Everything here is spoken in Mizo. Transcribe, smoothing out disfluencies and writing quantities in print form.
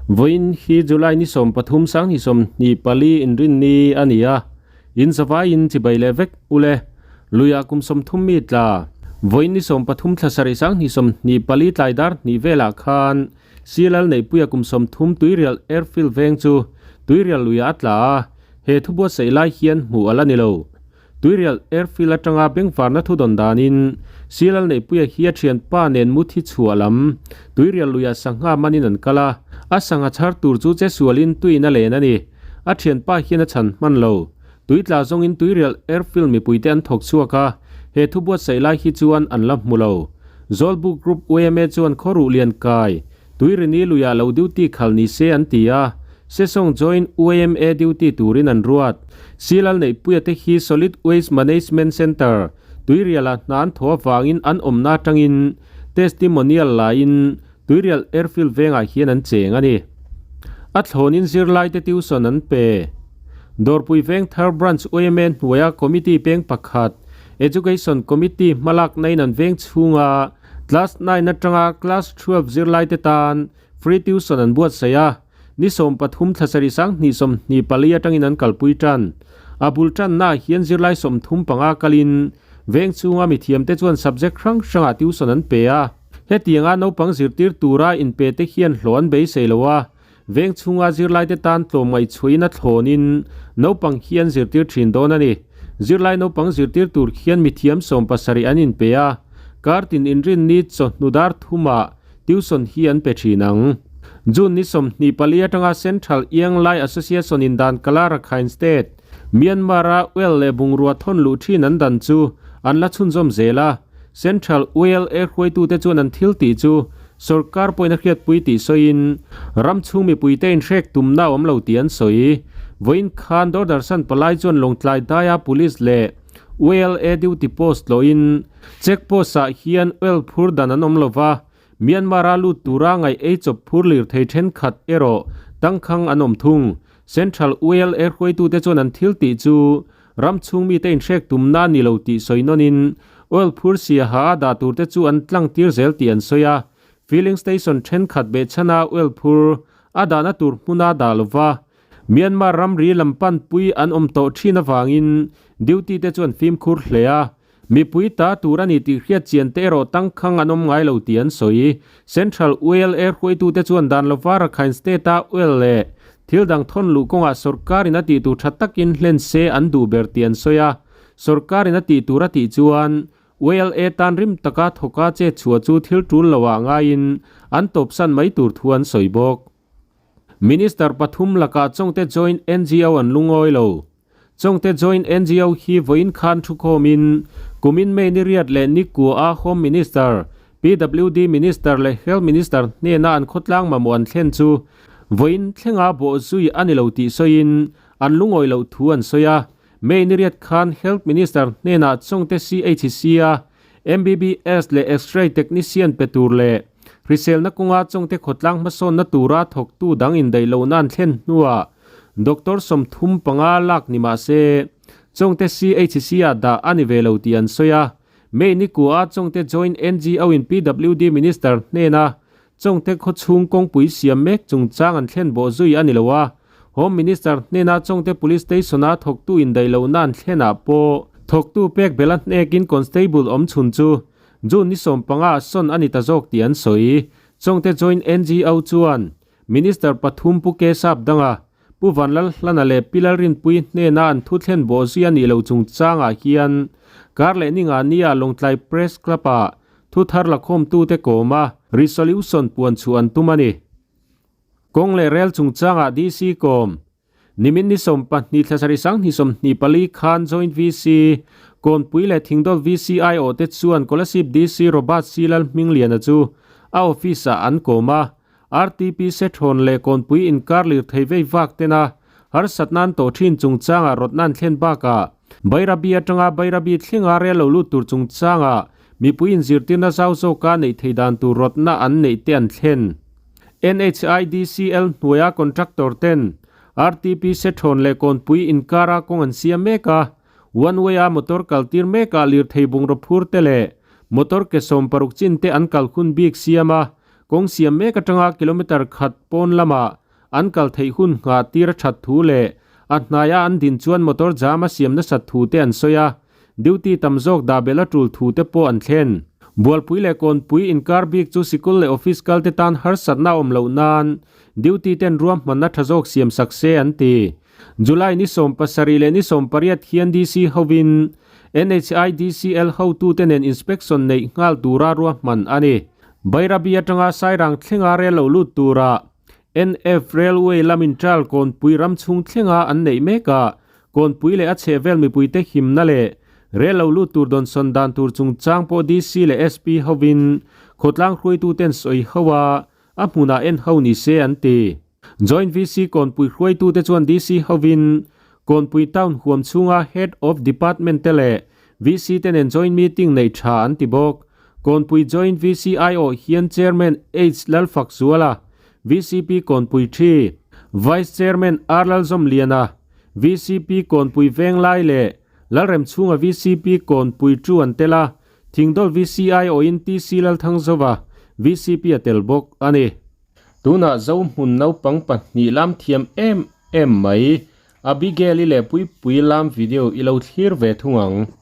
Vawiin hi July ni 13 sang ni 24 inrinni a ni a, in zavaiin chibai leh vek ule. Luiah kum 30 mi tla. Vawiin ni 13 thla sarih sang ni 24 tlai dar hnih velah khan Silal Neihpuia kum 30 Tuirial Airfield veng chu Tuirial luiah a tla a, he thu buatsaih lai hian hmuh a la ni lo. Tuirial Airfield atanga bengvarna thu dawn danin Silal Neihpuia hi a thianpa nen mu thi chhuah lam Tuirial luiah sangha manin an kal a, a sangha chhar tur chu che sualin tuiin a len a ni. A thianpa hian a chhan hman lo. Tui tla zawngin Tuirial Airfield mipuite an thawk chhuak a, he thu buatsaih lai hi chuan an la hmu lo. Zawlbuk Group yma chuan khawruh lian kai Tuirini luiah lo duty khal ni se an ti a, Sesawng Joint yma duty turin an ruat. Silal Neihpuia te hi Solid Waste Management Centre, Tuirialah hna an thaw avangin an awmna atangin testimonial laiin Tuirial Airfield vengah hian an cheng a ni. A thlawnin zirlaite tuition an pe. Dawrpui Vengthar Branch yma hnuaia committee peng pakhat, Education Committee hmalaknain an veng chhunga Class 9 atanga Class 12 zirlaite tan free tuition an buatsaih a, ni 13 thla sarih sang hnih 24 atangin an kalpui tan. A bul tannaah hian zirlai 35 kalin veng chhunga mithiamte chuan subject hrang hrangah tuition an pe a. Hetianga naupang zirtir tura inpe te hian hlawh an beisei lo a, veng chhunga zirlaite tan tlawm ngaihchhuahin a thlawnin naupang hi an zirtir thin dawn a ni. Zirlai naupang zirtir tur khian mithiam 70 an inpe a, kartin inrinni chawhnu dar thumah tuition hi an pe thin ang. June ni 24 atanga Central Ianglai Association in dan Kala Rakhine State, Myanmar-a oil leh bungrua thawn luh thin an dan chu an la chhunzawm zel a, Central Oil e hruaitute chuan an thil tih chu sorkar pawhin a hriatpui tih sawiin ram chhung mipuite inhrek tumna a awm lo tih an sawi. Vawiin khan Doordarshan palai chuan Lawngtlai daia Police leh Oil e duty post tlawhin check post-ah hian oil phur dan an awm lova, Myanmar-a lut tura ngaih ei chawp phur lirthei thenkhat erawh tangkhang an awm thung. Central Oil e hruaitute chuan an thil tih chu Ram chhung mite inhrek tumna a ni lo tih sawi nawnin oil phur siaha a dah turte chu an tlang tir zel tih an sawi a. Filling station thenkhat behchhana oil phur a dahna tur hmuna dah lova Myanmar ramri lam panpui an awm tawh thin avangin duty te chuan fimkhur hle a. Mipui ta tur a ni tih hriat chian te erawh tangkhang an awm ngai lo tih an sawi. Central Oil e hruaitute chuan dan lova Rakhine State-a oil leh thil dang thawn luh kawngah sorkarin a tih tur tha takin hlen se an duh ber tih an sawi a. Sorkarin a tih tur a tih chuan Oil e tan rim taka thawka chet chhuah chu thil tul loah ngaiin an tawpsan mai tur thu an sawi bawk. Minister pathum lakah Chawngte Joint NGO an lungawi lo. Chawngte Joint NGO hi vawiin khan thukhawmin kumin May ni riat leh ni kua a Home Minister, PWD Minister leh Health Minister hnena an khawtlang mamawh an thlen chu vawiin thlenga bawhzui a ni lo tih sawiin an lungawi loh thu an sawi a. May ni riat khan Health Minister hnenah Chawngte CHC a MBBS leh X-ray Technician pe tur leh hriselna kawnga Chawngte khawtlang hmasawnna tura thawktu dang indaih lohna an thlen hnuah Doctor 35 lak ni mah se, Chawngte CHC-ah dah a ni ve lo tih an sawi a. May ni kua Chawngte Joint NGO in PWD Minister hnena Chawngte khawchhung kawngpui siam mek chungchang an thlen bawh zui a ni lo a. Home Minister hnena Chawngte Police Station-a thawktu indaih lohna an thlenah pawh thawktu pek bela hnekin Constable awm chhun chu June ni 15 ah sawn a ni ta zawk tih an sawi. Chawngte Joint NGO chuan Minister pathum Pu Kesap danga Pu Vanlalhlana leh Pi Lalrinpui hnena an thuthlen bawh zui a nih loh chungchangah hian kar leh ninga nia Lawngtlai Press Club-ah thu thar lakhawmtute kawma resolution puan chhuah an tum a ni. Kawng leh rel chungchangah DC kawm Nimin ni 12 thla sarih sang hnih 24 khan Joint VC, Kawnpui leh Thingdawt VCI awh te chuan Kolasib DC Robert C Lalhmingliana chu a office-ah an kawm a. RTP Sethawn leh Kawnpui inkar lirthei vei vak tena harsatna an tawh thin chungchangah rawtna an thlen bakah Bairabi atanga Bairabi thlenga rel lo lut tur chungchangah mipui inzirtirna zau zawka neih theih dan tur rawtna an neih te an thlen. NHIDCL hnuaia contractor ten RTP Sethawn leh Kawnpui inkara kawng an siam mek a, one way a motor kaltir mekah lirthei bungraw phur te leh Motor ke 60 chin te an kal hun bik siam a, kawng siam mek atanga kilometre khat pawn lamah an kal theih hun nghah tir a that thu leh a hnaia an din chuan motor jam a siam nasat thu te an sawi a, duty tam zawk dah belh a tul thu te pawh an thlen. Bualpui leh Kawnpui inkar bik chu sikul leh office kal te tan harsatna a awm loh nan duty ten ruahmanna tha zawk siam sak se an ti. July ni 70 leh ni 18 hian DC hovin NHIDCL hotute nen inspection neih nghal tura ruahman a ni. Bairabi atanga Sairang thlenga rel lo lut tura NF Railway lamin trial kawnpui ram chhung thlenga an neih mek a, kawnpui leh a chhehvel mipuite himna leh rel lo lut tur dawnsawn dan tur chungchang pawh DC leh SP hovin khawtlang hruaituten sawi ho a, a hmunah en ho ni se an ti. Joint VC Kawnpui hruaitute chuan DC hovin Kawnpui Town huam chhunga Head of Department te leh VC te nen joint meeting neih tha an ti bawk. Kawnpui Joint VC aiawh hian Chairman H Lalfakzuala, VCP Kawnpui Thi, Vice Chairman R Lalzawmliana, VCP Kawnpui Venglai leh Lalremchhunga VCP Kawnpui Chu an tel a, Thingdawl VC aiawhin TC Lalthangzova, VCP a tel bawk a ni. Tunah Zohmun naupang pahnih lam thiam em em mai, Abigail-i leh Puipui lam video i lo thlir ve thung ang.